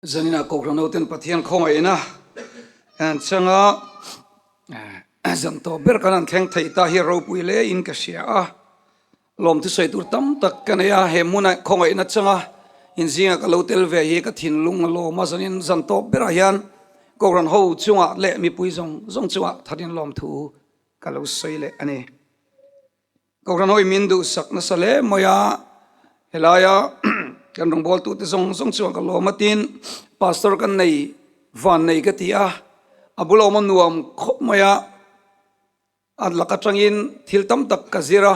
Zanina Kohhran hoten Pathian khawngaihna an chang a, zan tawp ber kan han thleng thei ta hi ropui hle in ka hria a. Lawmthu sawi tur tam tak ka nei a, he hmuna khawngaihna changa inzinga ka lo tel ve hi ka thinlung a lawm a, zanin zan tawp berah hian Kohhran ho chungah leh mipui zawng zawng chungah thatin lawmthu ka lo sawi leh a ni. Kohhran hawi min duhsak nasa hle mai a, helaia kan rawngbawltute zawng zawng chuan ka lawm a tin Pastor kan nei van nei ka ti a, a bula awm a nuam khawp mai a, a lak atangin thil tam tak ka zir a,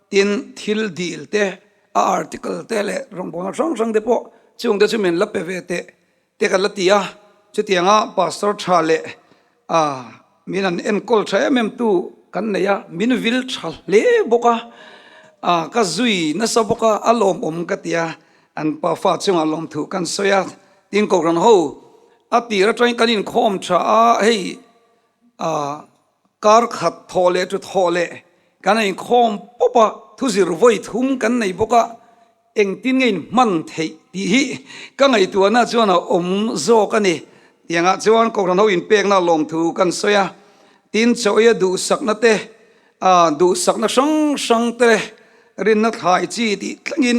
tin thil dil te a article te leh rawngbawlna hrang hrang te pawh chungte chu min la pe ve teh te kan la ti a, chutianga Pastor tha leh A, min an enkawl tha em em tu kan nei a, min vil tha hle bawk a, a ka zui nasa bawk a, a lawmawm ka ti a, an pafa chungah lawmthu kan sawi a, tin Kohhran ho a tir atangin kan inkhawm tha a, hei a kar khat thawh leh chu thawh leh kan inkhawm pawp a, thuzir vawi thum kan nei bawk a. Engtin nge in hman theih tih hi ka ngaihtuahna chuan a awm zawk a ni. Tiangah chuan Kohhran ho inpekna lawmthu kan sawi a, tin chawiha duhsakna te, duhsakna hrang hrang te rinna thlai chi tih thlengin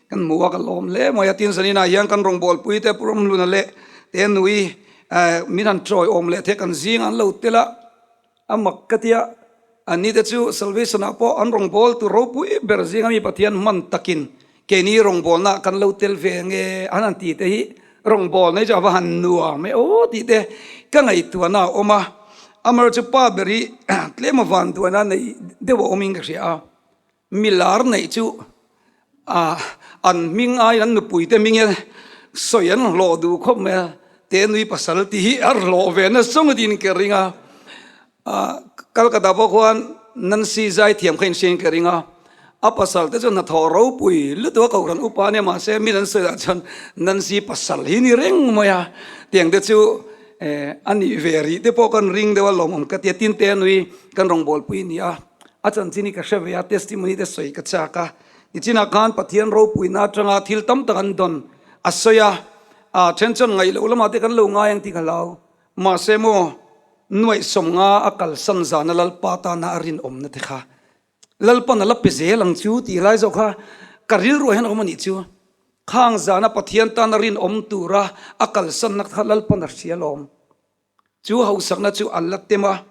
kan hmu a, ka lawm hle mai a. Tin zaninah hian kan rawngbawlpui te Pu Ramhluna leh Tenui min han tawiawm leh the kan zing an lo tel a. A mak ka tia, anni te chu Salvation ah pawh an rawngbâwl tur ropui ber zinga mi Pathian hman takin keini rawngbâwlna ah kan lo tel ve nge an han ti te hi rawngbâwl nei chu a va han nuam e aw tih te ka ngaihtuahna a awm a. Amaherawhchu chu pa ber hi tlem a vanduaina nei deuh a awmin ka hria a, mi lar neih chu an hming aiin an nupui te hming hian sawi an hlawh duh khawp mai a, te nui pasal tih hi a hlawh ve nasa ngawt in ka ring a, Calcutta pawh khuan Nancy zai thiam kha inhriain ka ring a, a pasal te chu hnathawh ropui lutuk a kohhran upa ania mahse min an sawi ah chuan Nancy pasal hi ni reng mai a, tiang te chu a nih ve rih te pawh kan ring deuh a lawmawm ka ti a, tin te nui kan rawngbawlpui a ni a. A chanchin hi ka hre ve a, testimony te sawi ka chak a. Nichinah khan Pathian ropuina atanga thil tam tak an dawn a sawi a, a then chuan ngaih loh lamah te kan lo ngai ang tih ka hlau. Mahse maw, nuaihsawm nga a kalsan zana Lalpa tana a rinawmna te kha Lalpan a la pe zel ang chu tih lai zawk kha ka rilruah hian a awm a nih chu. Khang zana Pathian tana rinawm tura a kalsanna kha Lalpan a hria alawm. Chu hausakna chu an la tem a,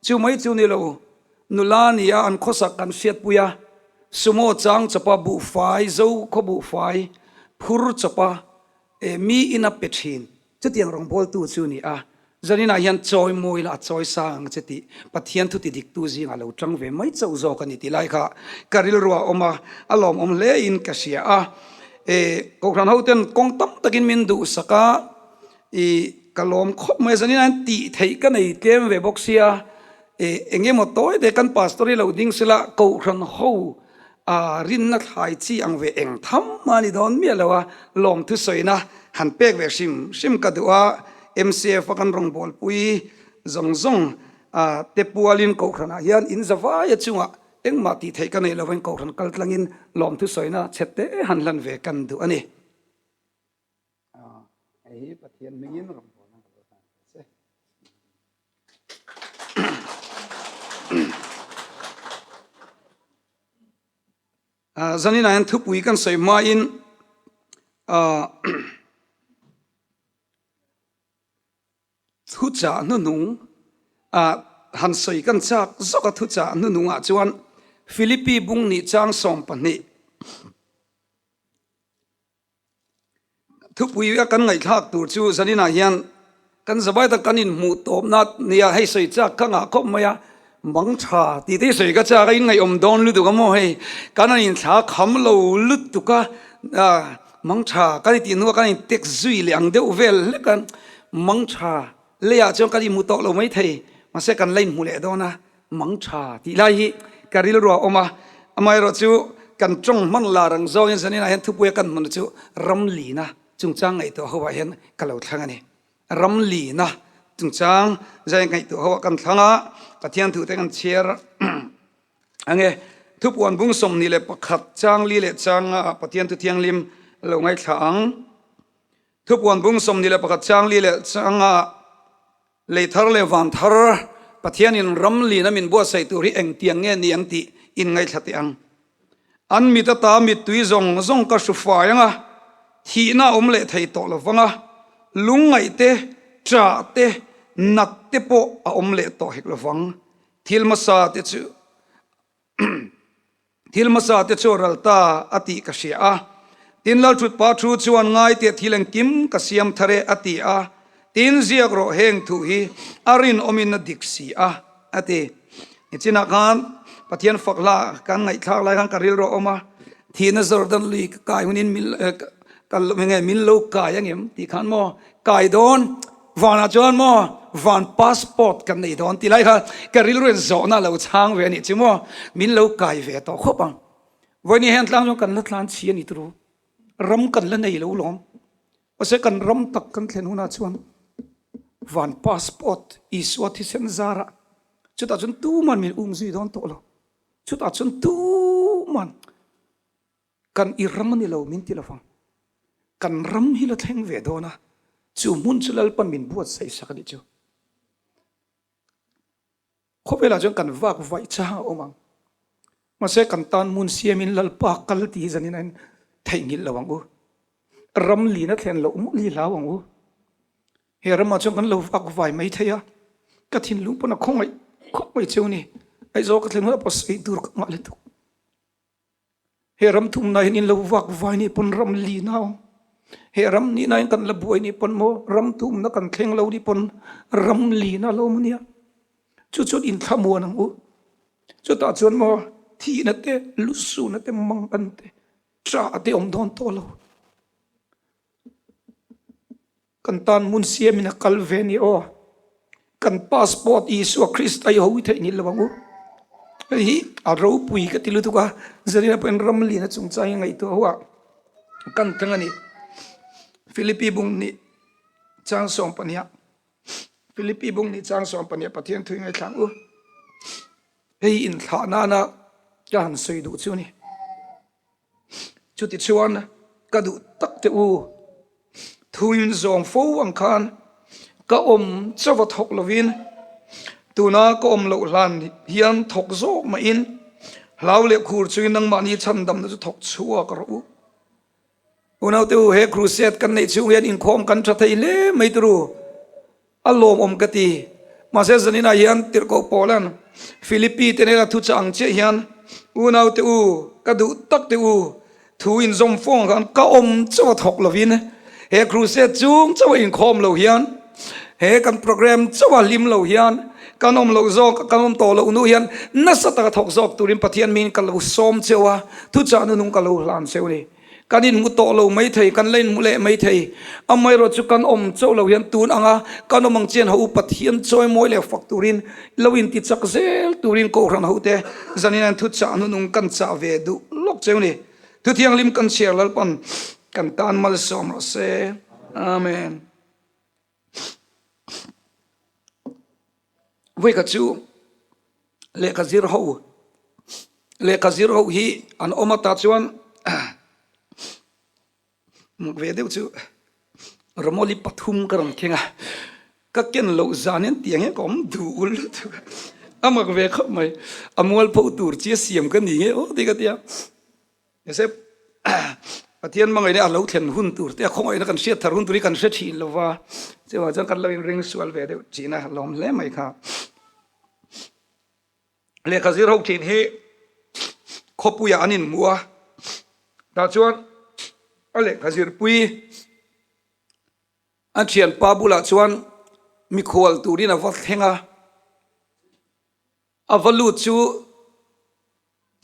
chu mai chu ni lo, nula nia an khawsak kan hriatpui a, sumo chang chawpa buhfai, zo khaw buhfai phur chawpa e mi ina pe thin, chutiang rawngbawltu chu ni a, zaninah hian chawi mawi la a chawi sang ang che tih Pathian thu ti diktu zingah lo tang ve mai chauh zawk a ni tih lai kha ka rilru a awm a, a lawmawm hle in ka hria a, e Kohhran hoten kawng tam takin min duhsak a, I ka lawm khawp mai a, zanin an tih theih ka nei tlem ve bawk sia, e eng emaw tawi te kan pastor hi lo ding sela kohhran ho a rinna thlai chi ang ve eng tham a ni dawn miah lo a, lawm thusawina han pek ve hrim hrim ka duh a, MCF a kan rawngbawlpui zawng zawng a te pualin kohhranah hian in zavaia chungah engmah tih theih ka nei lovin kohhran kaltlangin lawm thusawina chhe te han hlan ve kan duh a ni. Hei hi Pathian hmingin rawngbawlna ka lo hlan ta che. Zanin ah hian thupui kan sawi hmain thuchah hnuhnung han sawi kan chak zawk a thuchah hnuhnung ah chuan Philippi bung nih chang 12 Thupui a kan ngaihthlak tur chu zaninah hian kan zavai tak kan inhmuh tawpna nia hei sawi chak ka ngah khawp mai a, mang tha tih te hi sawi ka chak a in ngaihawm dawn lutuk a maw hei kan an inthla kham lo lutuk a mang tha kan intih hnuah kan intek zui leh ang deuh vel hlek a mang tha leiah chuan kan inhmu tawh lo maithei mahse kan la inhmu leh dawn a. Mang tha tih lai hi ka rilru a awm a, amaherawh chu kan tawng hman lar ang zawngin zaninah hian thupuia kan hmun chu ramlina chungchang ngaihtuah ho ah hian ka lo thlang a ni. Ramlina chungchang zai ngaihtuah ho ah kan thlang a, Pathian thu te kan chhiar ange. Thupuan bung 21 chang li leh chang nga ah Pathian thu thianghlim lo ngaithla ang. Thupuan bung 21 chang li leh changa lei thar leh van thar Pathianin ram lin a min buatsaih tur hi engtiang nge ni ang tih in ngaihthla teh ang. An mit ata mittui zawng zawng ka hru fai ang a, thihna a awm leh thei tawh lo vang a, lungngaih te, ṭah te, nat te pawh a awm leh tawh hek lo vang. Thil hmasa te chu Thil hmasa te chu ral ta a tih ka hria a. Tin Lalthutpa thu chuan ngai teh thil engkim ka siam thar e a ti a. Tin ziak rawh heng thu hi a rinawmin a dik si a a ti. Nichinah khan Pathian fak hla kan ngaihthlak lai khan ka rilru a awm a, thihna Jordan lui ka kai hunin min ka nge min lo kai angem tih khan maw kai dawn Vanah chuan maw van passport kan nei dawn tih lai kha ka rilru in zawhna a lo chhang ve a nih chu maw min lo kai ve tawh khawp ang. Vawiin hian tlang chuan kan la tlan chhi a ni turu ram kan la nei lo lawm. Mahse kan ram tak kan thlen hunah chuan van passport Isua thisen zarah chutah chuan tuman min um zui dawn tawh lo. Chutah chuan tuman Kan i ram a ni lo min ti lovang. Kan ram hi la thleng ve dawn a, chu hmun chu Lalpan min buatsaih sak a nih chu. Khawvelah chuan kan vak vaih chang a awm ang. Mahse kan tan hmun siamin Lalpa kal tih hi zanin a in theihnghilh lo ang u. Ram lin a thlen loh mawlh hi hlau ang u. He ramah chuan kan lo vak vai mai thei a, ka thinlung pawn a khawngaih khawp mai cheu ni. Aizawl ka thlen hunah pawh sawi tur ka ngah lutuk. He ram thumna hian in lo vak vai nih pawn ram li nau. He ram nihna hian kan la buai nih pawn maw ram thumna kan thleng lo nih pawn ram li na lo ania. Chu chuan in thlamuan ang u. Chutah chuan maw thihna te lusuna te mangan te ṭah te awm dawn tawh lo. Kan tan hmun siamin a kal ve ni aw. Kan passport Isua Krista i ho i theih nil lo ang u. Hei hi a ropui ka ti lutuk a, Zarina pawhin ram lian a chungchang hi ngaihtuah ho a kan thleng a ni. Philippi bung nih chang 12 Philippi bung nih chang 12 Pathian thu i ngaithla ang u. Hei inthlah nana ka han sawi duh chu a ni. Chutichuan ka duh tak teh u, thuin zawng fo ang khan ka awm chauha thawk lovin tuna ka awm loh hlan hian thawk zawk mahin hlau leh khur chungin nangmahni chhandamna chu thawk chhuak rawh u. Unaute u, he crusade kan neih chhung hian inkhawm kan tha thei hle mai turu. A lawmawm ka ti. Mahse zaninah hian tirhkoh Paulan Philippi te nena thuchah ang chiah hian, Unaute u, ka duh tak te u, thu inzawm fawng ang khan ka awm chauh a thawk lovin, he crusade chung chauh a inkhawm lo hian, he kan program chauh a hlim lo hian, kan awm loh zawk, kan awm tawh loh hnu hian nasa taka thawk zawk turin Pathian miin ka lo sawm cheu a, thuchah nunung ka lo hlan cheu a ni. Kan inhmu tawh lo mai thei, kan la inhmu leh mai thei. Amaherawh chu kan awm chauh lo hian tun anga kan awm ang chian ho Pathian chawimawi leh fak turin lo inti chak zel turin Kohhran hote zanin an thuchah hnunung kan chah ve duh lawk cheu ni. Thuthianghlim kan chhiar Lalpan kan tan malsawm rawh se. Amen. Vawikhat chu lehkha zir ho lehkha zir ho hi an awm a tah chuan mak ve deuh chu rawmawli pathum ka rawn keng a ka ken loh zan hian tiang hian ka awm duh ul lutuk a mak ve khawp mai a mualpho tur chi a siam ka ni nge aw tih ka tia. Mahse, Pathian hmangaihna a lo thlen hun tur te, a khawngaihna kan hriat thar hun tur hi kan hre thin lo va, chuvang chuan kan lo inring sual ve deuh thin a, lawm hle mai kha. Lehkha zir ho thin hi khawpuiah an inhmu a, tah chuan a lehkha zirpui a thianpa bulah chuan mikhual turin a va thleng a, A va lut chu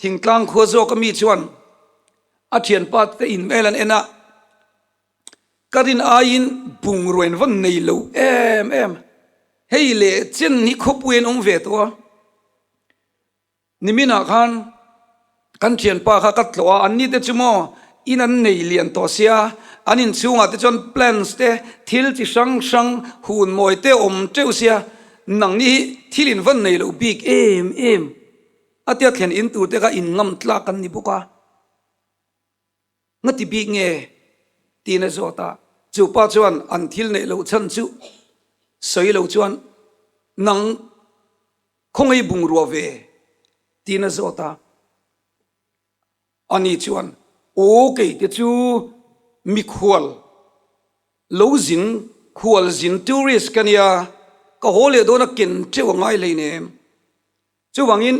thingtlang khua zawk ami chuan a thianpa te in hmel an en a, ka rin aiin bungrua in vawn nei lo em em, hei leh chen hi khawpui an awm ve tawh a, niminah khan Kan thianpa kha ka tlawh a, anni te chu maw in an nei lian tawh sia, an inchhungah te chuan plants te thil chi hrang hrang hun mawi te awm teuh sia, nangni hi thil in van nei loh bik em em a tia thlen in tur te kha in ngam tlak an ni bawk a, nga ti bik nge? tiin a zawt a. Chu pa chuan an thil neih loh chhan chu sawi lo chuan, Nang khawngaih bungrua ve? tiin a zawt a. Ani chuan, Aw kei te chu mikhual lo zin, khual zin tourist ka nia, ka haw leh dawn a ken teuh a ngai hleinem. Chuvangin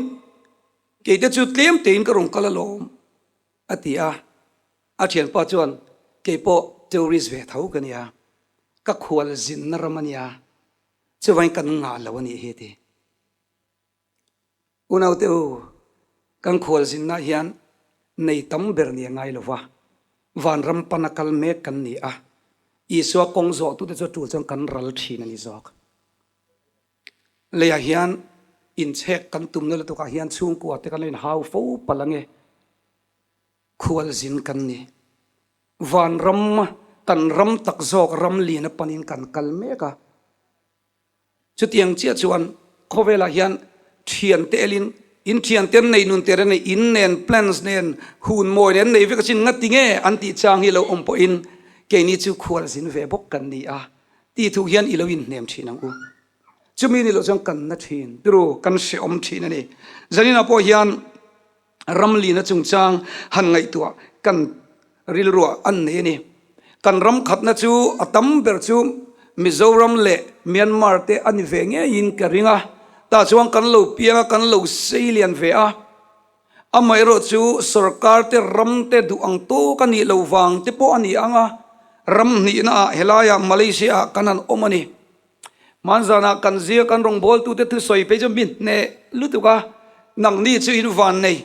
kei te chu tlem tein ka rawn kal alawm, a ti a. A thianpa chuan, Kei pawh tourist ve tho ka nia, ka khual zinna ram a nia, chuvangin kan ngah lo a nih hi, a ti. Unaute u, kan khual zinnaah hian nei tam ber ni a ngai lo va, vanram pana kal mek kan ni a, Isua kawng zawhtute chu a tul chuan kan ral thin a ni zawk. Leiah hian inchhek kan tumna lutukah hian chhungkua te kan lo inhau fo palh ange, khualzin kan ni. Vanram, kan ram tak zawk ram lian a panin kan kal mek a. Chutiang chiah chuan khawvelah hian thiante elin in thiante an nei nun ter a nei, in nen plans nen hun mawi nen an nei vek a chin ngati nge an tih chang hi lo awm pawhin keini chu khualzin ve bawk kan ni a. Tih thu hian i lo inhnem thin ang u. Chumi ni loh chuan kan na thin, turu kan hrehawm thin a ni. Zaninah pawh hian ramlina chungchang han ngaihtuah kan rilruah an nei a ni. Kan ram khatna chu a tam ber chu Mizoram leh Myanmar te a ni ve ngeiin ka ring a. Tah chuan kan lo piang a, kan lo seilian ve a. Amaherawh chu sorkar te ram te duh ang tawk a nih loh vang te pawh a ni ang a, ram hnihna ah helaiah Malaysia ah kan han awm a ni. Hmanzanah kan zia kan rawngbawltute thusawi phei chu mi hneh lutuk a, nangni chu in van nei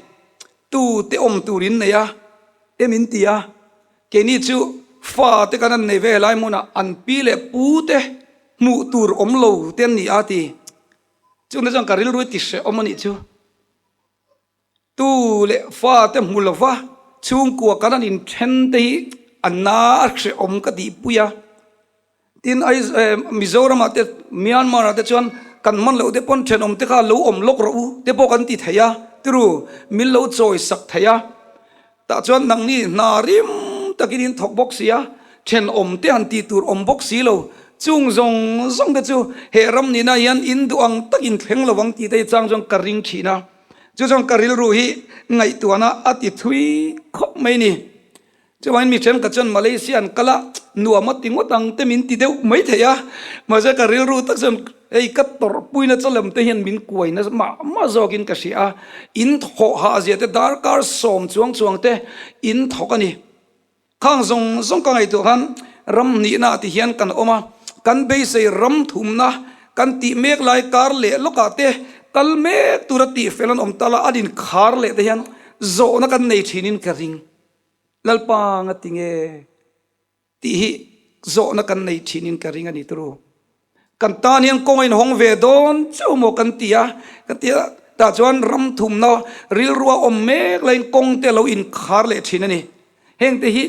tu te awm tur in nei a te min ti a, keini chu fa te kan han nei ve helai hmunah an pi leh pu te hmuh tur awm lo te an ni a ti. Chungte chuan ka rilru i ti hrehawm a nih chu. Tu leh fate hmu lova chhungkua kan an inthen te hi a na a hrehawm ka tihpui a. Tin, Mizoramah te, Myanmar ah te chuan kan hman loh te pawn thenawm te kha lo awm lawk rawh u te pawh kan ti thei a, tiru min lo chawi sak thei a. Tah chuan nangni hna rim takin in thawk bawk si a, thenawm te han tih tur awm bawk si lo. Chung zawng zawng te chu he ram nihna hian in duh ang takin thleng lo ang tih te hi chang chuan ka ring thin a. Chu chuan ka rilru hi ngaihtuahna a ti thui khawp mai ni. Chuvangin mi thenkhat chuan Malaysia an kal a, nuam a ti ngawt ang te min ti deuh mai thei a. Mahse ka rilru tak chuan hei ka tawrhpuina chawlem te hian min kuaina mah mah zawkin ka hria a. In thawh hah zia te darkar sawm chuang chuang te in thawk a ni. Khang zawng zawng ka ngaihtuah khan ram hnihna ti hian kan awm a, kan beisei ram thumna kan tih mek lai kar leh lawkah te kal mek tura tih fel an awm ta la, an inkhar leh te hian zawhna kan nei thinin ka ring. Lalpa nga ti nge tih hi zawhna kan nei thinin ka ring a ni turu. Kan tan hian kawng a inhawng ve dawn chauh maw kan ti a, kan ti a, tah chuan ram thumna rilrua awm mek laiin kawng te a lo inkhar leh thin a ni. Heng te hi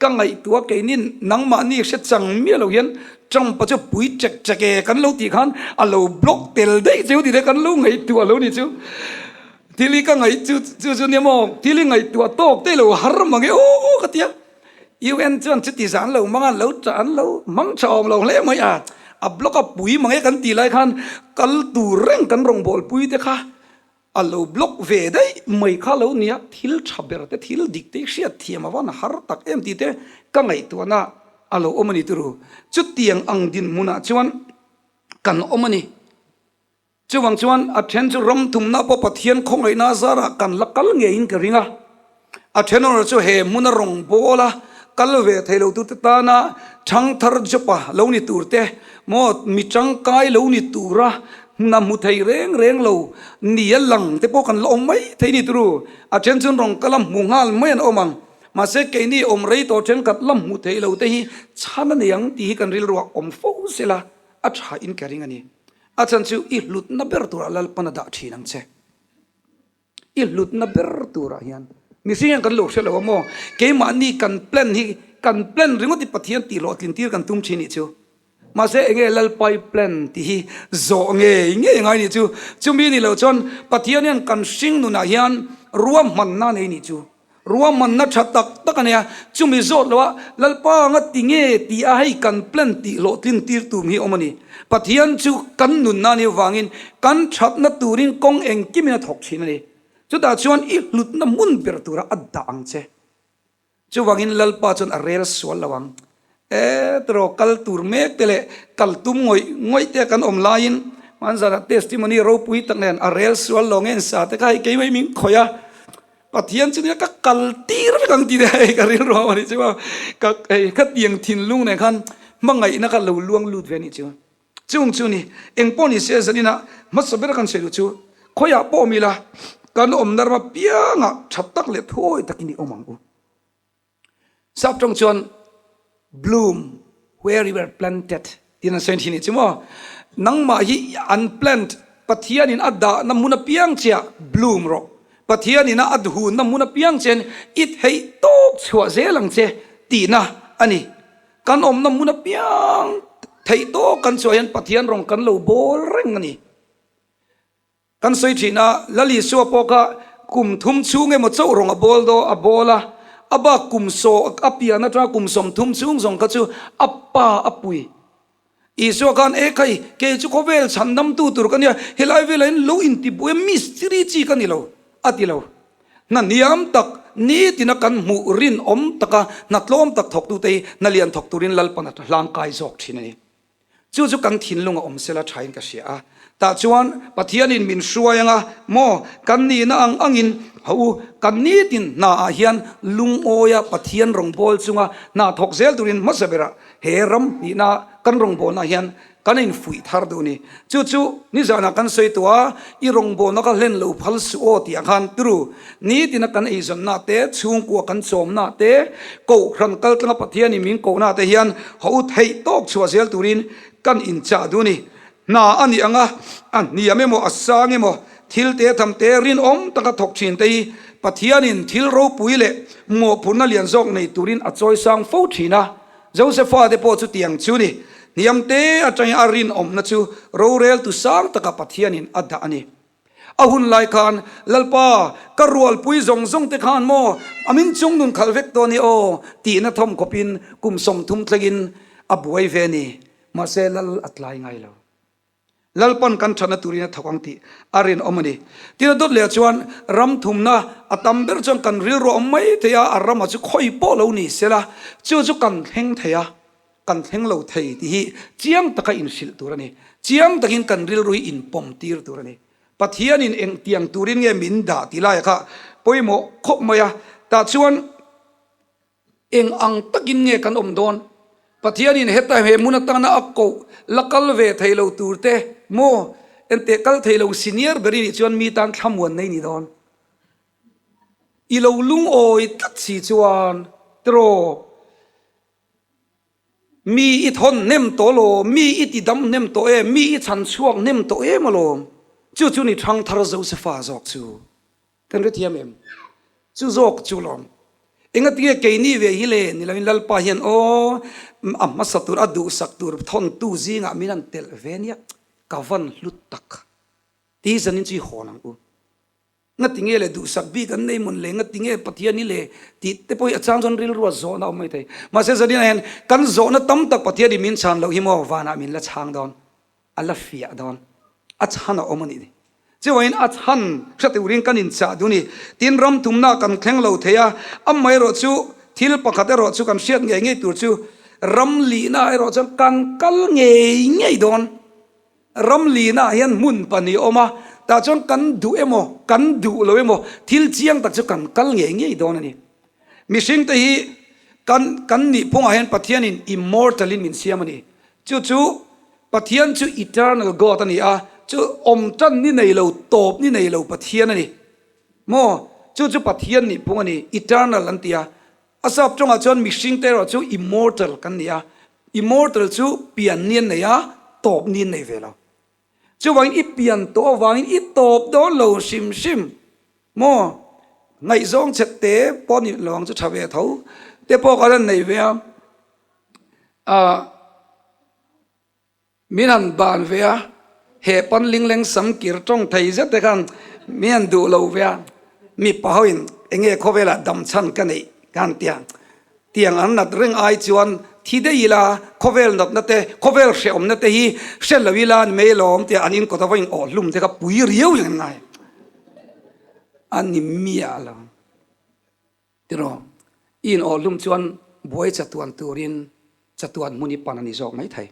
ka ngaihtuah keinin nangmahni hre chang miah lo hian Trump-a chu pui chek chek e kan lo tih khan a lo block tel daih cheu tih te kan lo ngaihtuah lo ni chu. Thil hi ka ngaih chu chu chu nia maw thil hi ngaihtuah tawk te lo har mang e aw ka ti a. UN chuan chuti zan lo mang a, lo tah an lo mang tha awm lo hle mai a, a block a pui mang e kan tih lai khan kal tur reng kan rawngbâwl pui te kha a lo block ve daih mai kha lo nia, thil tha ber te thil dik te hriat thiam a van har tak em tih te ka ngaihtuahna a lo awm a ni turu. Chutiang ang dinhmunah chuan kan awm a ni. Chuvang chuan a then chu ram thumna pawh Pathian khawngaihna zarah kan la kal ngeiin ka ring a. A thenawr chu he hmuna rawngbâwl a kal ve thei lo turte tana thangthar job-a lo ni turte maw mi tangkai lo ni tura hna hmu thei reng reng lo nia lang te pawh kan la awm mai thei ni turu. A then chuan rawn kal a hmu nghal mai an awm ang. Mahse keini awm rei tawh thenkhat la hmu thei lo te hi chhan a nei ang tih hi kan rilruah awm fo sela a thain ka ring a ni. A chhan chu i hlutna ber turah Lalpan a dah thin ang che. I hlutna ber turah hian mihring hian kan lo hre lo a maw? Keimahni kan plan hi kan plan ringawt hi Pathian tih hlawhtlin tir kan tum thin nih chu. Mahse enge Lalpai plan tih hi zawh ngei ngei ngai nih chu. Chumi ni lo chuan Pathian hian kan hring nunah hian ruahmanna nei nih chu. Ruahmanna tha tak tak a nia, chumi zawt loh a Lalpa anga ti nge ti a hei kan plan tih hlawhtlin tir tum hi awm a ni. Pathian chu kan nunna a nih avangin kan thatna turin kawng engkimin a thawk thin a ni. Chutah chuan i hlutna hmun ber tura a dah ang che. Chuvangin Lalpa chuan a rel sual lo ang. E tiraw kal tur mek te leh kal tum ngawih ngawih te kan awm laiin hmanzanah testimony ropui tak nen a rel sual lo nge sa te kha hei keimah hi min khawih a, Pathian chu nia ka kal tir vek ang tih te hei ka rilru a nih chu a, ka hei khatiang thinlung nen khan hmangaihna kha lo luang lut ve a nih chu. Chung chu ni, engpawh ni se zaninah hmasa ber kan sawi duh chu khawiah pawh awm ila kan awmna ram apiangah tha tak leh thuawi takin i awm ang u. Sap tawng chuan bloom where you are planted tiin an sawi thin nih chu maw. Nangmah hi an plant Pathianin a dahna hmun apiang chiah bloom rawh. Pathianin a adhunna hmun apiang chian i theih tawk chhuah zel ang che tihna a ni. Kan awmna hmun apiang theih tawk kan chhuah hian Pathian rawng kan lo bawl reng a ni. Kan sawi thin a, Lal Isua pawh kha kum thum chhung emaw chauh rawng a bawl daw a bawl a, a bak kum saw a pian atanga kum 30 chhung zawng kha chu a pa a pui. Isua khan, E khai, kei chu khawvel chhandamtu tur ka nia, helai velah hian lo intibuai a mistiri chi ka ni lo, a ti lo. Hna hniam tak, nitina kan hmuh rinawm taka hna tlawm tak thawktute hi hna lian thawk turin Lalpan a hlangkai zawk thin a ni. Chu chu kan thinlung a awm sela thain ka hria a. Tah chuan Pathianin min hruai anga maw kan nihna ang angin ho u, kan nitin hnaah hian lungawia Pathian rawngbâwl chunga hna thawk zel turin hmasa berah he ram hnihna kan rawngbâwlnaah hian Kan infuih thar duh ni. Chu chu nizanah kan sawi tawh a, i rawngbawlna kha hlen lo phal suh aw tih ah khan turu nitina kan eizawnna te, chhungkua kan chawmna te, kohhran kaltlanga Pathianin min kohna te hian ho u theih tawk chhuah zel turin kan inchah duh ni. Hna a nih anga a hniam emaw a sang emaw thil te tham te rinawm taka thawk thin te hi Pathianin thil ropui leh mawhphurhna lian zawk nei turin a chawisang fo thin a. Josefa te pawh chutiang chu ni. Hniam te atangin a rinawmna chu roreltu sang taka Pathianin a dah a ni. A hun lai khan, Lalpa, ka rualpui zawng zawng te khan maw a min chung nun khalh vek tawh a ni aw tihna thawm khawpin kum 30 thlengin a buai ve a ni. Mahse Lal a tlai ngai lo. Lalpan kan thatna turin a thawk ang tih a rinawm a ni. Tin a dawt leh chuan ram thumna a tam ber chuan kan rilru a awm mai thei a, a rama chu khawi pawh lo ni sela chu chu kan thleng thei a, kan thleng lo thei tih hi chiang taka inhrilh tur a ni. Chiang takin kan rilru hi inpawm tir tur a ni. Pathianin engtiang turin nge min dah tih laia kha pawimawh khawp mai a, tah chuan, Eng ang takin nge kan awm dawn? Pathianin heta he hmun atana a koh la kal ve thei lo tur te maw? Enteh kal thei lo senior ber i nih chuan mi tan thlamuan nei ni dawn. I lo lungawi tlat si chuan tiraw mi i thawn hnem tawh alawm, mi i ti dam hnem tawh em, mi i chhan chhuak hnem tawh em alawm. Chu chu ni thangthar Josefa zawk chu. Kan hrethiam em? Chu zawk chu lawm. Engatinge keini ve hi le ni loin Lalpa hian aw a hmasa tur a duhsak tur thawntu zingah min han telh ve nia ka van hlut tak ti zanin chu i hawn ang u. Ngatinge le duhsak bik an nei mawn le ngatinge Pathian hi le tih te pawh hi a chang chuan rilru a zawhna a awm mai thei. Mahse zanin ah hian kan zawhna tam tak Pathianin min chhan loh hi maw vanah min la chhang dawn. A la fiah dawn. A chhan a awm a nih. Chuvain a chhan hre turin kan inchah duh a ni. Tin, ram thumna kan thleng lo thei a, amaherawh chu thil pakhat erawh chu kan hriat ngei ngei tur chu ram lihna erawh chuan kan kal ngei ngei dawn. Ram lihna ah hian hmun pahnih a awm a, tah chuan kan duh emaw, kan duh lo emaw thil chiang tak chu kan kal ngei ngei dawn a ni. Mihringte hi kan kan nihphungah hian Pathianin immortal in min siam a ni. Chu chu Pathian chu eternal God a ni a, chu awm tan ni nei lo, tawp ni nei lo Pathian a ni. Maw? Chu chu Pathian nih phung a ni, eternal an ti a. A sap tawngah chuan mihringte erawh chu immortal kan ni a, immortal chu pian ni an nei a, tawp ni an nei ve lo. Chuvangin i pian tawh avangin i tawp dawn lo hrim hrim. Maw? Ngaihzawng chhet te pawh ni lo ang chu tha ve tho te pawh kha an nei ve a. Ahh. Min han ban ve a, he pan lingleng sam kir tawng thei zet te khan min han duh lo ve a, mipa ho in. Enge khawvelah dam chhan ka neih ka han ti a. Tiang an nat reng ai chuan thi daih ila, khawvel natna te, khawvel hrehawmna te hi hre lo ila ni mai alawm tia an inkawt ava in awh hlum te kha pui riau in an ngai a ni miah lo. Tiraw, i in awh hlum chuan buai chatuan turin chatuan hmun i pan a ni zawk maithei.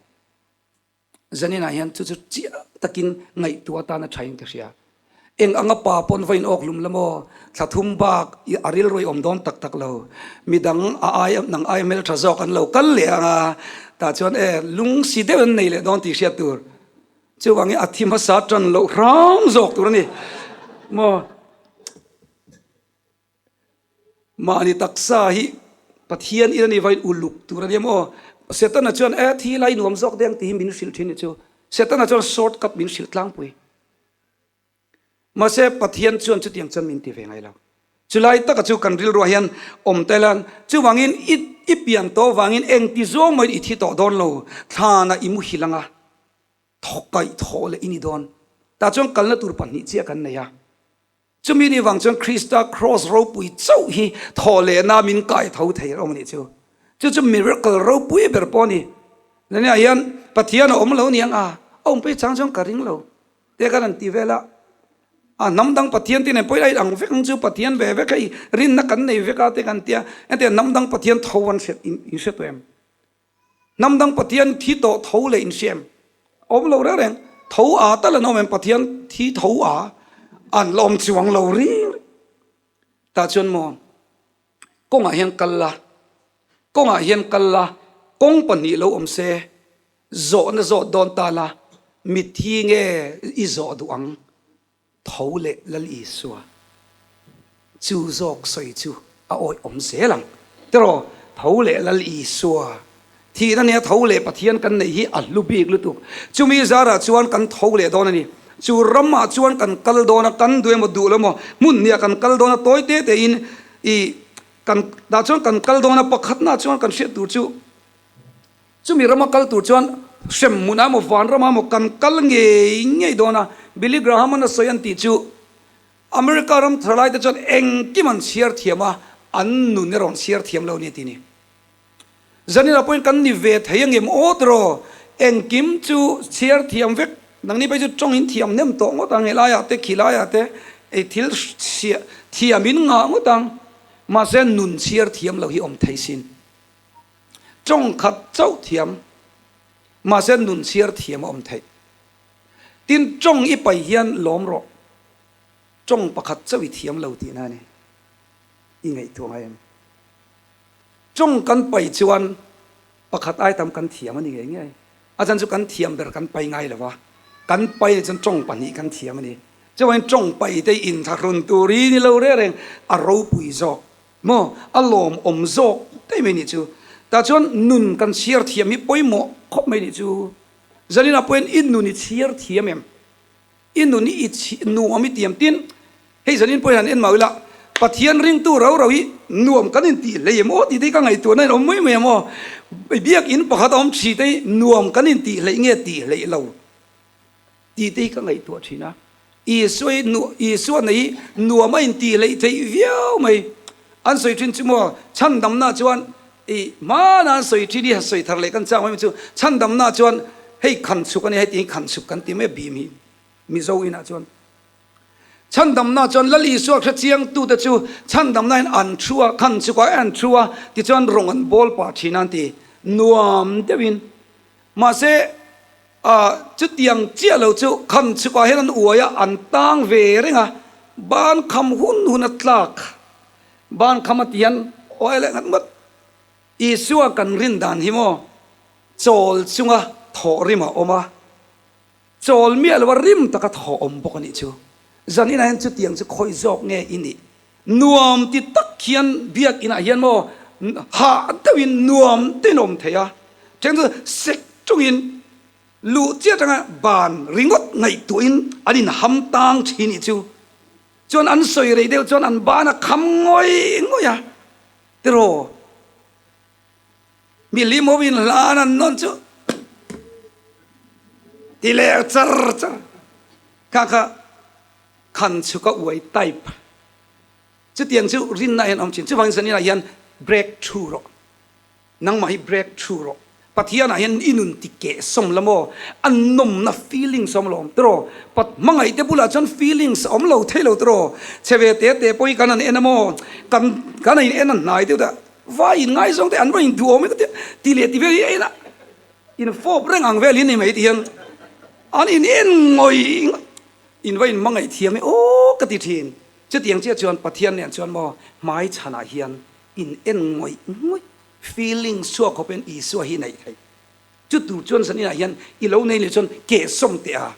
Zaninah hian chu chu chiah takin ngaihtuah atan a thain ka hria. Eng anga pa pawn va inawk hlum la maw? Thla thum bak i a rilru i awm dawn tak tak lo. Midang a ai nang ai hmeltha zawk an lo kal leh ang a, tah chuan e lung si deuh an nei leh dawn tih hriat tur. Chuvangin a thi hmasa tan loh hram zawk tur a ni maw? Mahni taksa hi Pathian in a ni vain uluk tur a ni maw? Setana chuan e thi lai nuam zawk deng tih hi min hrilh thin ni chu. Setana chuan short cut min hrilh tlangpui. Mahse Pathian chuan chutiang chuan min ti ve ngai lo. Chulai taka chu kan rilruah hian awm tel a, chuvangin i i pian tawh vangin engti zawng mahin i thi tawh dawn lo, thlanah i muhil anga thawkaih thawh leh i ni dawn. Tah chuan kalna tur pahnih chiah kan nei a. Chumi ni vang chuan Krista Kraws ropui chauh hi thawhlehna min kai tho thei rawng a nih chu. Chu chu miracle ropui ber pawh a ni. Lania hian Pathian a awm lo niang a, a awm pei chang chuan ka ring lo te khan an ti vel a. A hnam dang Pathian te nen pawhin a inang vek ang chu Pathian ve vek hei rinna kan nei vek a te kan tia. Engtiang hnam dang Pathian tho an hriat in hre tawh em? Hnam dang Pathian thi tawh tho leh inhriam awm lo reng reng, tho a tal an awm em Pathian thi tho a an la awm chuang lo ring reng. Tah chuan maw kawngah hian kal la, kawngah hian kal la, kawng pahnih lo awm se, zawhna zawh dawn ta la, mitthi nge i zawh duh ang? Tho leh Lal Isua chu zawk sawi chu a awih awm zel ang. Tiraw, tho leh Lal Isua thihna nia tho leh Pathian kan neih hi a hlu bik lutuk. Chumi zarah chuan kan tho leh dawn a ni. Chu ramah chuan kan kal dawn a, kan duh emaw duh lo emaw hmun hniah kan kal dawn a, tawi te tein i kan tah chuan kan kal dawn a, pakhatnaah chuan kan hriat tur chu Chumi rama kal tur chuan hrem hmunah emaw van ramah emaw kan kal ngei ngei dawn a, Billy Graham-an a sawi an tih chu America ram thalaite chuan engkim an chhiar thiam a, an nun erawh an chhiar thiam lo a ni a ti ni. Zanina pawhin kan ni ve thei angem aw tiraw? Engkim chu chhiar thiam vek, nangni phei chu tawng in thiam hnem tawh ngawt ang, helaiah te khilaiah te ei thil thiam in ngah ngawt ang, mahse nun chhiar thiam lo hi awm thei sin. Tawng khat chauh thiam, mahse nun chhiar thiam a awm theih. Tin, tawng i pai hian lawm rawh. Tawng pakhat chauh i thiam lo tihna a ni. I ngaihtuah ngai em? Tawng kan pai chuan pakhat ai tam kan thiam a ni ngei ngei. A chan chu kan thiam ber kan pai ngai lo va, kan pai nih chuan tawng pahnih kan thiam a ni. Chuvangin tawng pai te inthlahrun tur hi ni lo reng reng, a ropui zawk. Maw? A lawmawm zawk daih mai nih chu. Tah chuan nun kan chhiar thiam hi pawimawh khawp mai nih chu. Zaninah pawhin i nun i chhiar thiam em? I nun i nuam i tiam tin hei zanin pawhin han en mah ila Pathian ringtu rau rau hi nuam kan intih hlei em aw tih te hi ka ngaihtuahna in awm mai mai em aw. Biakinn pakhat a awm thi te hi nuam kan intih hleih nge tih hleih lo. Tih te hi ka ngaihtuah thin a, Isua hi nu Isua nei hi nuam a intih hleih theih viau mai. An sawi thin chu maw, chhandamna chuan i hmana an sawi thin hi han sawi thar leh kan chang mai chu chhandamna chuan hei khan chhuk a nia heti hi khan chhuk kan ti mai a bim hi Mizo inah chuan. Chhandamna chuan Lal Isua hre chiangtute chu chhandamna in an thu a, khan chhukah an thu a, tichuan rawng an bawl pah thin a an ti nuam deuhin. Mahse A, chutiang chiah lo chu kham chhukah hian an uai a, an tang ve reng a, ban kham hun hun a tlak. Ban kham a ti hian aw leh nghat ngawt. Isua kan rin dan hi maw, chawl chunga thawh rim a awm a, chawl miah lo a rim taka thawh awm bawk a nih chu. Zan inah hian chutiang chu khawi zawk nge i nih? Nuam ti tak hian biakinah hian maw hah deuhin nuam tein a awm thei a, then chu sek tungin luh chiah atanga ban ringawt ngaihtuahin an inham tang thin nih chu. Chuan an sawi rei deuh chuan an ban a kham ngawih ngawih a, tiraw mi hlim ho in hlan an nawn chu ti leh char char kha kha. Khan chu ka uai type. Chutiang chu rinna hian a awm thin. Chuvangin zaninah hian break through rawh. Nangmah hi break through rawh. Pathianah hian i nun ti keh sawm la maw? A nawmna feelings a awm lo awm tiraw? Pat hmangaih te bulah chuan feelings a awm lo thei lo tiraw? Chhe ve te te pawh hi kan han en a maw? Kan kan han in en a hnai deuh ta vai in ngaizawng te an va in duh awm e ka ti ti leh ti vel hi a en a in fawp reng ang vel hi ni mai ti hian an in en ngawih ngawih in va in hmangaih thiam e aw ka ti thin. Chutiang chiah chuan Pathian nen chuan maw hmai chhanah hian in en ngawih ngawih feelings chhuak khawpin Isua hi neih theih. Chu tur chuan zan inah hian i lo nei leh chuan kehsawm teh a,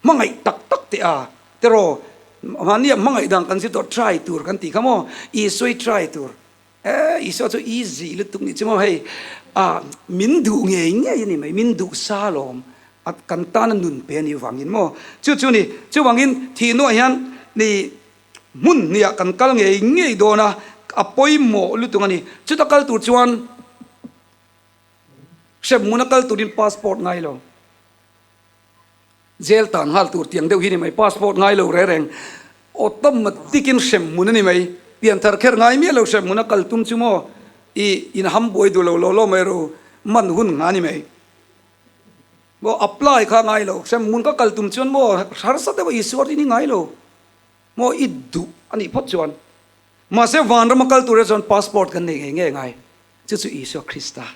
hmangaih tak tak teh a, teraw mahnia hmangaih dan kan zir tawh try tur kan tih kha maw Isua hi try tur eh Isua chu easy lutuk nih chu maw hei ah min duh ngei ngei a ni mai min duh sa lawm a kan tana nun pe a nih vangin maw chu chu ni chuvangin thihnuah hian ni Hmun hniah kan kal ngei ngei dawn a, a pawimawh lutuk a ni. Chuta kal tur chuan hremhmun a kal turin passport ngai lo. Jail tan nghal tur tiang deuh hi ni mai, passport ngai lo reng reng. Automatic in hremhmun a ni mai. Pianthar kher ngai miah lo hremhmun a kal tum chu maw i inham buai duh lo law law mai ro man hun nga ni mai. Maw apply kha ngai lo, hremhmun ka kal tum chuan maw harsa deuh a Isua rin hi ngai lo. Maw i duh a nih phawt chuan mahse vanrama kal tur chuan passport kan nei ngei ngei ngai. Chu chu Isua Krista.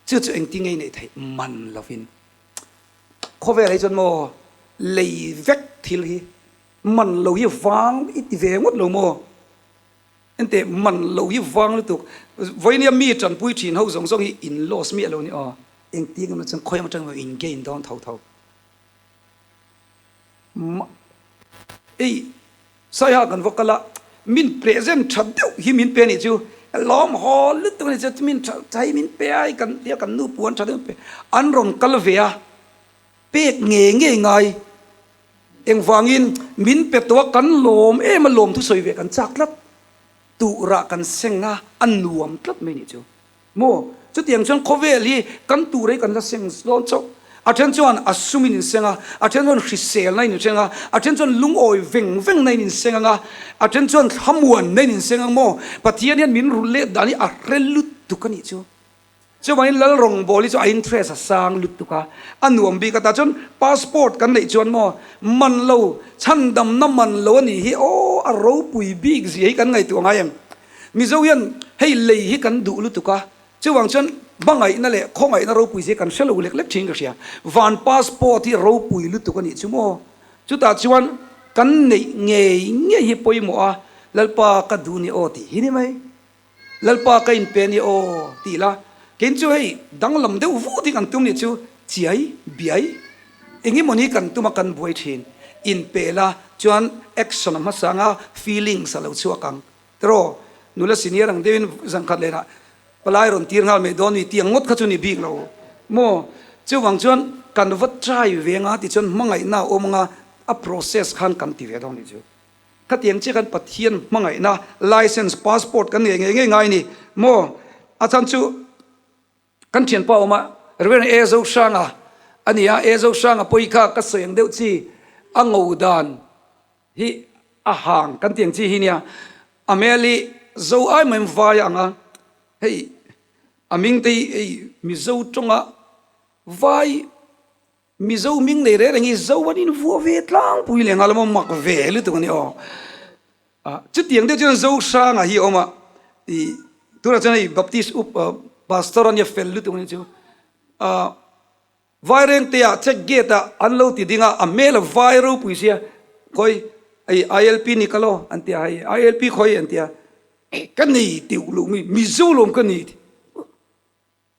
Chu chu engtin nge i neih theih man lovin. Khawvel hi chuan maw lei vek thil hi man lo hi vang i ti ve ngawt lo maw? Enteh man lo hi vang lutuk. Vawinia mi tanpui thin ho zawng zawng hi in loss miah lo ni aw. Engtin emaw chuan khawi atang emaw in gain dawn tho tho. Ei, Saiha kan va kal a, min present tha deuh hi min pe anih chu, lawm haw lutuk anih chu, min tha tha hi min pe a, hei kan tia kan nu puan tha deuh min pe, an rawn kal ve a, pek ngei ngei ngai, engvangin min pe tawh a kan lawm em a lawm thusawi ve kan chak tlat, tuhrah kan seng a, a nuam tlat mai anih chu. Maw? Chutiang chuan khawvel hi kan tur hi kan la seng dawn chauh. A then chuan a sumin in seng a, a then chuan hriselna in seng a, a then chuan lungawi veng vengna in seng ang a, a then chuan thlamuanna in seng ang maw? Pathian hian min rulh let dan hi a hre lutuk a nih chu. Chuvangin Lal rawngbâwl hi chu a interest a sang lutuk a, a nuam bik a. Tah chuan passport kan neih chuan maw man lo, chhandamna man lo a nih hi aw a ropui bik zia hi kan ngaihtuah ngai em? Mizo hian hei lei hi kan duh lutuk a, chuvang chuan hmangaihna leh khawngaihna ropui zia kan hre lo lek lek thin ka hria. Van passport hi ropui lutuk a nih chu maw? Chutah chuan kan neih ngei ngei hi pawimawh a, Lalpa ka duh ni aw tih hi ni mai. Lalpa ka inpe ni aw tih la, kein chu hei danglam deuh vut hi kan tum nih chu chiai, biai, engemawni kan tum a kan buai thin. Inpe la chuan action a hmasa anga feelings a lo chhuak ang. Tiraw, nula senior ang deuhin zan khat lehah palai rawn tir nghal mai dawn ni tih ang ngawt kha chu ni bik lo maw? Chuvang chuan kan va try ve anga tichuan hmangaihna a awm anga a process khan kan ti ve dawn nih chu. Khatiang chiah khan Pathian hmangaihna license, passport kan ngei ngei ngei ngai ni maw? A chhan chu kan thianpa awm a, Reverend A Zohranga a ni a, A Zohranga pawh hi kha ka sawi ang deuh chi a ngo dan Hi a hang kan tiang chi hi nia a hmel hi zo ai mai vai a ang a hei a hming te hi hei mizo tawnga vai mizo hming nei reng reng hi zo an invuah ve tlangpui leh nghal a maw mak ve lutuk a ni aw ah chutiang deuh chuan zo hranga hi a awm a ih tunah chuan hei baptist up pastor a nia fel lutuk a ni chu ah. Vairengte-ah check gate-ah an lo ti ding a, a hmel a vai ropui sia, khawi hei ILP ni ka lo an ti a, hei ILP khawi an ti a, ka nei teuh lo mi, Mizo lawm ka ni ti,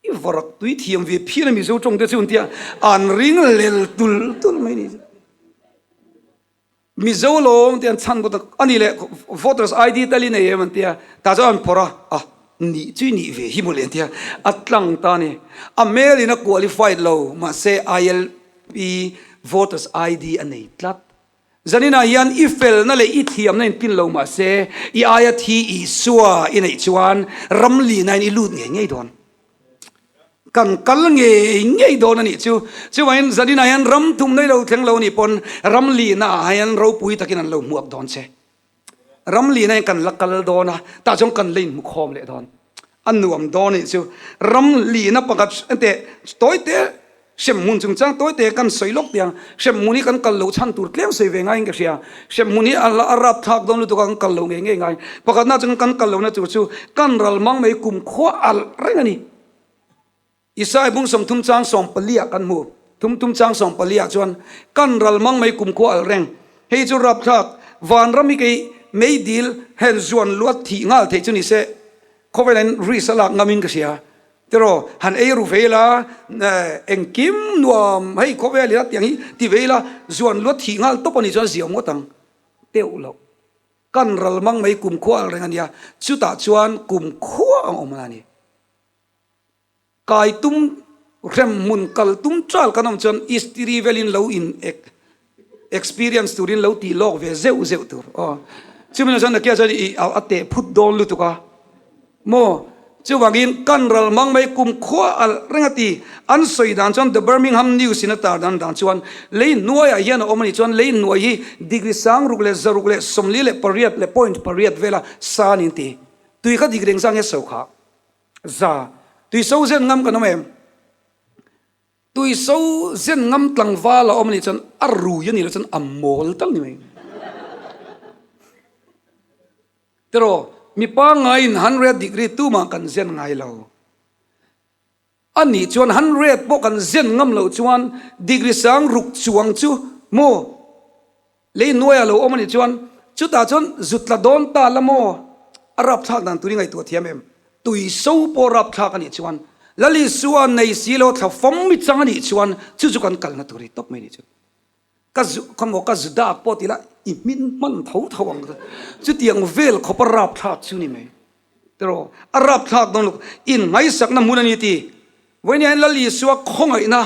i varak tui thiam ve phian a Mizo tawng te chu an ti a, an ring lel tul tul mai ni. Mizo lawm te an chhan bawk a, a nih leh voters ID tal i nei em an ti a, tah chuan an phawrh a, ah nih chu i nih ve hi mawle an ti a, a tlang ta a ni. A hmel in a qualified lo mahse ILP voters ID a nei tlat. Zaninah hian i felna leh i thiamna in pin lo mahse i aia thi Isua i neih chuan ramlina in i lut ngei ngei dawn. Kan kal ngei ngei dawn a nih chu. Chuvangin zaninah hian ram thum nei lo thleng lo nih pawn ram lihna ah hian ropui takin an lo hmuak dawn che. Ram lina in kan la kal dawn a, tah chuan kan la inhmu khawm leh dawn. A nuam dawn anih chu. Ram lina pakhat teh tawi te hremhmun chungchang tawi te kan sawi lawk tih ang. Hremhmun hi kan kal loh chhan tur tlem sawi ve ngaiin ka hria. Hremhmun hi a rapthlak dawn lutuk a kan kal loh ngei ngei ngai. Pakhatna chuan kan kal lohna tur chu kan ral mang mai kumkhua alh reng a ni. Isai bung 30 chang 14 ah kan hmu. Thum thum chang 14 ah chuan kan ral mang mai kumkhua alh reng. Hei chu rapthlak vanram hi kei meidil hen zuan luat thih nghal theih chu ni se khawvel in risk a lak ngam in ka hria. Tiraw han ei ru ve ila engkim nuam hei khawvel ila tiang hi ti ve ila zuan luat thih nghal tawp a nih chuan ziah ngawt ang teuh loh. Kan ral mang mai kumkhua alh reng a nia chutah chuan kumkhua ang awm a ni. Kai tum hrem hmun kal tum chal kan awm chuan istiri velin lo in experience turin lo tih lawk ve zeuh zeuh tur aw. Chumi chuan nakia chuan i a teh phut dawn lutuk a maw. Chuvangin kan ral mang mai kum khua alh reng a ti. An sawi dan chuan The Birmingham News in a tar dan dan chuan lei hnuaiah hian a awm a nih chuan lei hnuai hi degree 648.8 vela san in ti. Tui kha dik reng zang hian so kha. Za, tui so zen ngam kan awm em? Tui so zen ngam tlangval a awm anih chuan a rui anih loh chuan a mawl tal ni mai. Tiraw, mi pangngaiin 100 degree tumah kan zen ngai lo. Anih chuan 100 pawh kan zen ngam loh chuan degree 6000 chuang chu maw? Lei hnuaiah lo awm a nih chuan chutah chuan zut tla dawn ta la maw? A rapthlak dan tur i ngaihtuah thiam em? Tui so pawh rapthlak a nih chuan Lal Isua nei si lo thla fawm mi chang a nih chuan chu chu kan kalna tur hi tawp mai nih chu. Ka zu kha maw ka zu dak pawh ti la i hmin hman tho tho ang chutiang vel khawp a rapthlak chu ni mai. Tiraw a rapthlak dawn lo in ngaihsakna hmun a ni ti. Vawiin hian Lal Isua khawngaihna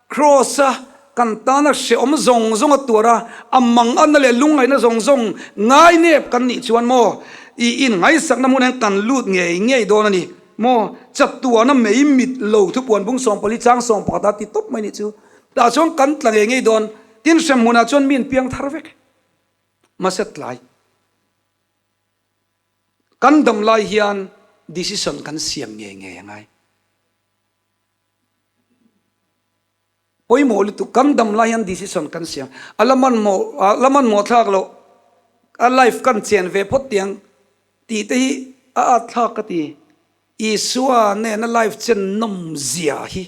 Kraws-a kan tana hrehawm zawng zawng a tuar a, a manganna leh lungngaihna zawng zawng ngainep kan nih chuan maw i inngaihsakna hmunah hian kan lut ngei ngei dawn a ni maw? Chatuana mei mit lo thupuan bung 14 chang 11 a ti tawp mai nih chu. Tah chuan kan tla ngei ngei dawn. Tin, hrem hmunah chuan mi in piang thar vek. Mahse tlai. Kan dam lai hian decision kan siam ngei ngei a ngai. Pawimawh lutuk kan dam lai hian decision kan siam a la hmanhmawh a la hmanhmawh thlak loh a life kan chen ve phawt tiang tih te hi a at thlak ka ti Isua nena life chen nawm zia hi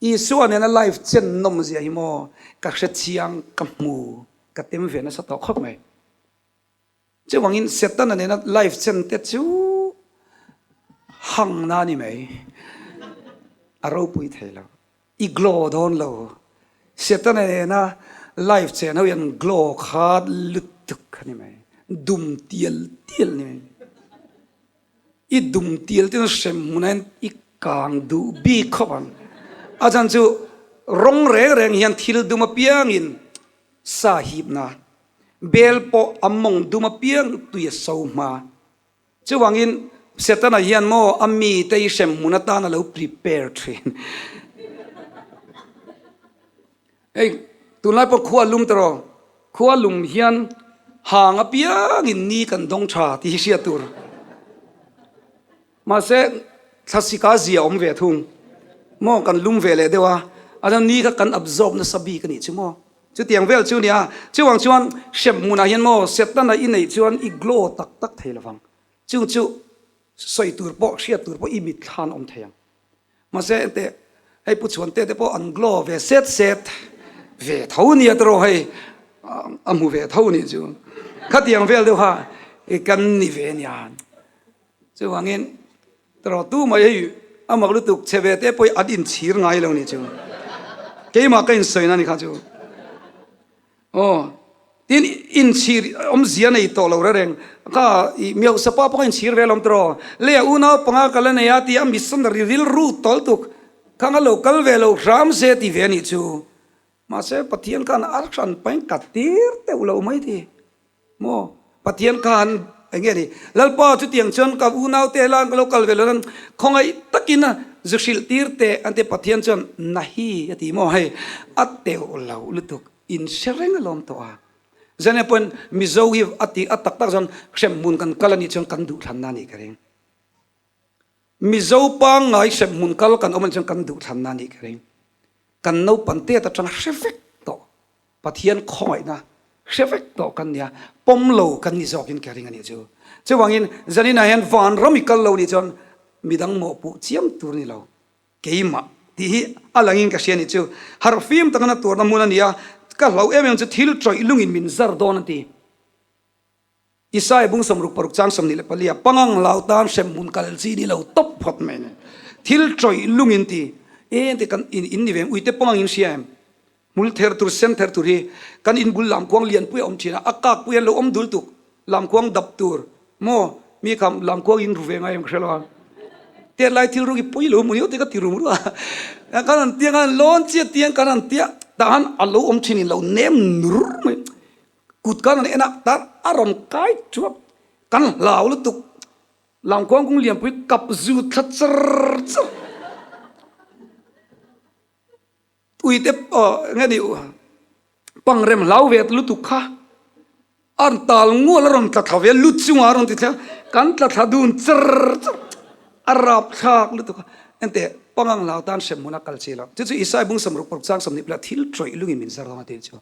Isua nena life chen nawm zia hi maw ka hrechiang ka hmu ka tem ve nasa tawh khawp mai. Chuvangin Setana nena life chen te chu hangna a ni mai. A ropui thei lo. I glow dawn lo. Setana nena life chen ho hian glow kha lutuk a ni mai. Dum tial tial a ni mai. I dum tial tial hrem hmunah hian i kang duh bik khawp ang. A chhan chu rawng reng reng hian thil dum apiangin sa hipna Bel pawh a mawng dum apiang tui a so hma. Chuvangin Setana hian maw a mite i hrem hmun atan a lo prepare thin. Hei tunlai pawh khua lum tawh khua lum hian hang apiangin ni kan dawng tha tih hi hriat tur. Mahse thlasika zia awm ve thung maw kan lum ve leh deuh a, a chuan ni kha kan absorb nasa bik a nih chu maw. Chutiang vel chu nia, chuvang chuan hrem hmunah hian maw Setana i neih chuan i glow tak tak thei lovang. Chung chu sawi tur pawh hriat tur pawh i mit thlan awm thei ang. Mahse enteh hei Pu Chhuante te pawh an glow ve set set ve tho nia tawh hei a hmu ve tho nih chu. Khatiang vel deuh kha kan ni ve nia. Chuvangin tawh tu mai hei a mak lutuk chhe ve te pawh an inchhir ngai lo nih chu. Keimah ka insawina ni kha chu. Aw tin inchhir awmzia nei tawh lo reng kha i miausa pa pawh ka inchhir ve alawm tawh leiah unau panga ka la nei a tia missionary rilru tawl tuk khang a lo kal ve lo hram se ti ve anih chu. Mahse Pathian khan a hran pain ka tir teuh lo mai ti. Maw? Pathian khan eng nge ni? Lalpa chutiang chuan ka unaute helai ka lo kal ve lo nan khawngaih takin a zu hrilh tir teh an ti a, Pathian chuan nahi a ti maw hei a teuh lo lutuk in hre reng alawm tawh a. Zane pawhin Mizo hi a ti a tak tak chuan hremhmun kan kal a nih chuan kan duhthlanna a nih ka ring. Mizo pangngai hremhmun kal kan awm a nih chuan kan duhthlanna a nih ka ring. Kan naupan tet atanga hre vek tawh Pathian khawngaihna hre vek tawh kan nia, pawm lo kan ni zawkin ka ring a nih chu. Chuvangin zaninah hian vanram i kal lo nih chuan midang mawhpuh chiam tur a ni lo. Keimah tih hi a langin ka hria nih chu. Harhfim taka na tuarna hmun a ni a, ka hlauh em em chu thil tawih lungin min zar dawn a ti. Isaiah bung 66 chang 24 a pangang lau tan hrem hmun kal chi ni lo tawp phawt mai ni. Thil tawih lungin ti eng te kan in in ni ve ui te pangang in hria em? Hmul ther tur sen ther tur hi kan in bul lamkhuang lianpui a awm thin a, a kak pui an lo awm dul tuk lamkhuang dap tur maw mi kha lamkhuang in ru ve ngai em ka hre lo a. Tet lai thil ruk hi pawi lo hmu ni te ka ti rum ru a. Kan han tiang a lawn chiah tiang kan han tia tah han a lo awm thin in lo nem nur mai. Kut kan han en a tar a rawn kai chuak kan hlau lutuk lamkhuang kung lianpui kap zut thla char char. Uite nge ni pangrem hlau ve lutuk kha a rawn tal ngual a rawn tla thla ve lut chungah a rawn ti thla kan tla thla dun char char a rap thlak lutuk a ente pangang hlau tan hrem hmun a kal chi lo chu chu Isai bung 66 chang 20 thil tawih lungin min zar dawn a tih chu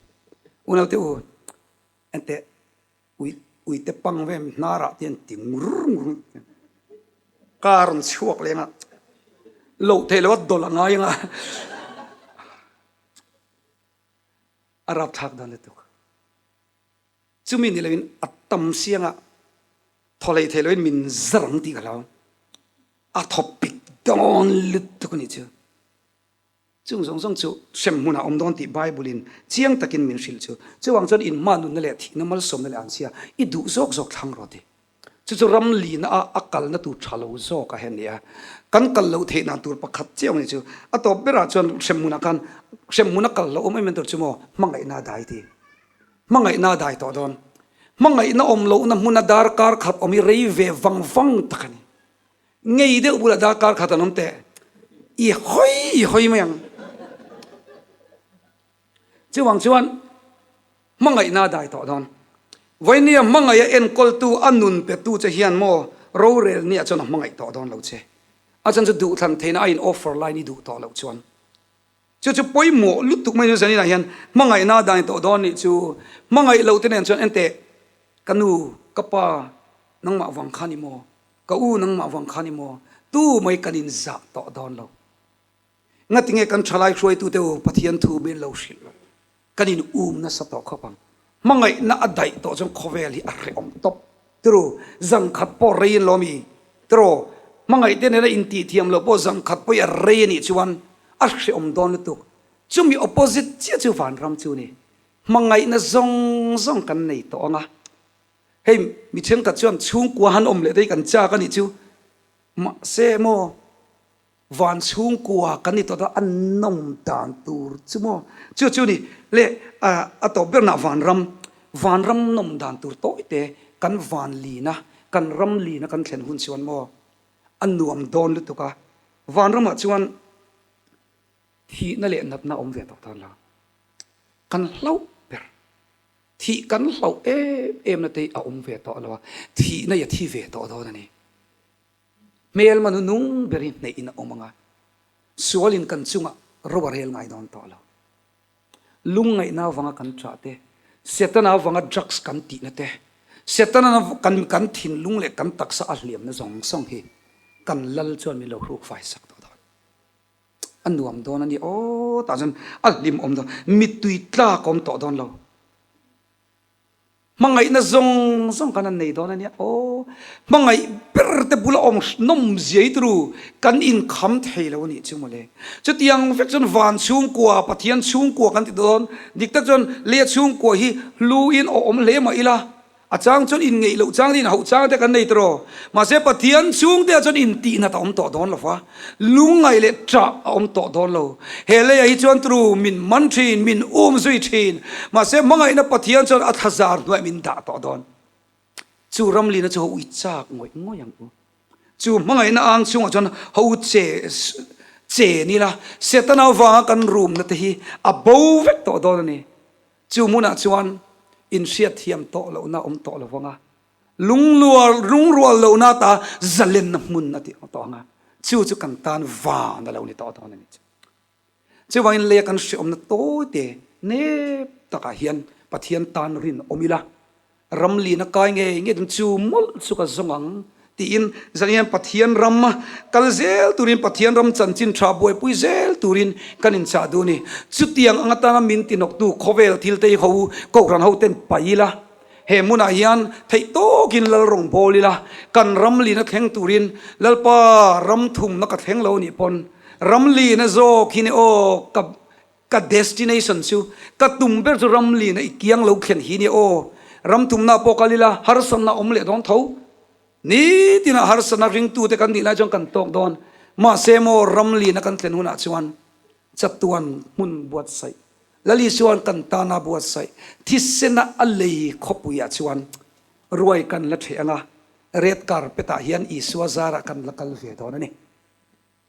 unaute u ente Ui uite pang ve hnarah te an ti ngur ngur ka rawn chhuak leng a loh theih loh a dawlh a ngai anga a rapthlak dan lutuk chumi ni loin a tam sianga thaw lei theih loin min zar ang tih ka hlau a thaw pik dawn lutuk a nih chu. Chung zawng zawng chu hrem hmunah awm dawn tih Bible-in chiang takin min hrilh chu. Chuvang chuan inhma nunna leh thihna malsawmna leh anchhia i duh zawk zawk thlang rawh ti. Chu chu ram lina a a kalna tur tha lo zawk a hen nia. Kan kal loh theih dan tur pakhat chiah awm ni chu. A tawp berah chuan hrem hmunah khan hrem hmuna kal loh awm em em tur chu maw hmangaihna a dai ti. Hmangaihna a dai tawh dawn. Hmangaihna awm lohna hmuna darkar khat awm hi rei ve vang vang tak a ni. Ngei deuh bulah darkar khat an awm teh. I hawi i hawi mai ang. Chuvang chuan hmangaihna a dai tawh dawn. Vawinia hmangaih a enkawltu a nun petu che hian maw rorel nia chuan a hmangaih tawh dawn lo che. A chhan chu duhthlan theihna a in offer laiin i duh tawh loh chuan. Chu chu pawimawh lutuk mai chu zaninah hian hmangaihna a dai tawh dawn nih chu. Hmangaih loh te nen chuan enteh ka nu, ka pa nangmah vang kha ni maw? Ka u nangmah vang kha ni maw? Tu mai kan in zah tawh dawn lo. Ngatinge kan thalai hruaitute u Pathian thu min lo hrilh lo. Kan in um nasa tawh khawp ang. Hmangaihna a daih tawh chuan khawvel hi a hrehawm tawp. Tiraw? Zan khat pawh rei in lo mi? Tiraw? Hmangaih te nena intih thiam loh pawh zan khat pawh i a rei a nih chuan a hrehawm dawn lutuk. Chumi opposite chiah chu vanram chu ni. Hmangaihna zawng zawng kan nei tawh ang a. Hei mi thenkhat chuan chhungkua han awm leh te hi kan chak a nih chu. Mahse maw van chhungkua kan ni tawh ta a nawm dan tur chu maw chu chu ni le a tawp ber nah vanram vanram nawm dan tur tawi te kan van lina kan ram lina kan thlen hun chuan maw a nuam dawn lutuk a vanramah chuan thihna leh natna awm ve tawh dawn lo kan hlauh ber. Thih kan hlauh em em na te hi a awm ve tawh lo a, thihna hi a thi ve tawh dawn a ni. Hmelma nu nung ber hi hneih in a awm ang a, sualin kan chungah ro a rel ngai dawn tawh lo. Lungngaihna avanga kan ṭah te, Setana avanga drugs kan tihna te, Setana kan kan thinlung leh kan taksa a hliamna zawng zawng hi kan lal chuan min lo hruk fai sak tawh dawn. A nuam dawn a ni aw tah chuan a hlim awm dawn mittui tlak awm tawh dawn lo hmangaihna zawng zawng khan an nei dawn a nia aw hmangaih ber te bula awm nawm zia hi turu kan inkham thei lo a nih chu mawle chutiang vek chuan van chhungkua Pathian chhungkua kan ti dawn dik tak chuan lei a chhungkua hi hlu in a awm hle mah ila A chang chuan inngeih loh chang te inhauh chang te kan nei tawh. Mahse Pathian chhungte ah chuan intihnat a awm tawh dawn lo va, lungngaih leh ṭah a awm tawh dawn lo. He leiah hi chuan tru min man ṭhin, min um zui ṭhin. Mahse hmangaihna Pathian chuan a thlazar hnuaiah min dah tawh dawn. Chu ramlina chu ho ui chak ngawih ngawih ang u. Chu hmangaihna ang chhungah chuan ho che che ni la, Setana vanga kan rumna te hi a bo vek tawh dawn a ni. Chu hmunah chuan. Inhriatthiam tawh lohna awm tawh lo vang a, lungluar lungrual lohna ata zalenna hmun a ti tawh ang a, chu chu kan tan van a lo ni tawh dawn a ni chu. Chuvangin leia kan hreawmna tawite nep takah hian Pathian tan rin awm ila, ram lina kai ngei ngei dun chu mawlh chu ka zawng ang tiin zan hian Pathian ram kal zel turin Pathian ram chanchin tha buaipui zel turin kan inchah duh a ni. Chutiang ang atana min tinawktu khawvel thil te hi ho Kohhran ho ten paih ila, he hmunah hian theih tawkin lal rawn bawl ila, kan ram lina thleng turin Lalpa ram thumna ka thleng lo nih pawn ram lina zawk hi ni aw ka Ka destination chu ka tum ber chu ram lina i kiang lo thlen hi nia aw. Ram tumna pawh kal ila harsatna awm leh dawn tho. Nitina harsatna ringtute kan nih lai chuan kan tawk dawn. Mahse maw ram lina kan thlen hunah chuan chatuan hmun buatsaih, Lali chuan kan tana buatsaih thisena a lei khawpuiah chuan ruai kan la ṭheh anga red carpet ah hian Isua zarah kan la kal ve dawn a ni.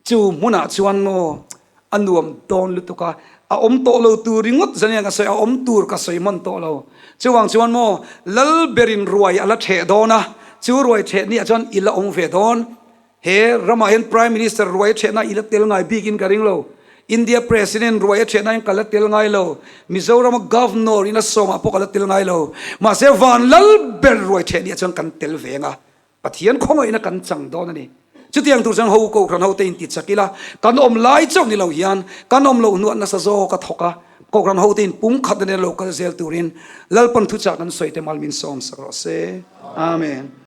Chu hmunah chuan maw a nuam dawn lutuk a, a awm tawh lo tur ringawt zan hian ka sawi, a awm tur ka sawi hman tawh lo. Chuvang chuan maw lal berin ruai a la ṭheh dawn a, chu ruai ṭheh niah chuan i la awm ve dawn. He ramah hian Prime Minister ruai a ṭhehna i la tel ngai bikin ka ring lo. India President ruai a ṭhehna hian ka la tel ngai lo. Mizorama Governor in a sawmah pawh ka la tel ngai lo. Mahse van lal ber ruai ṭheh niah chuan kan tel ve ang a. Pathian khawngaihna kan chang dawn a ni. Chutiang tur chuan ho Kohhran hote in ti chak ila, kan awm lai chauh ni lo hian kan awm loh hnuah nasa zawk a thawk a, Kohhran hote in pumkhatna nen lo kal zel turin Lalpan thuchah kan sawi te mal min sawm sak rawh se. Amen.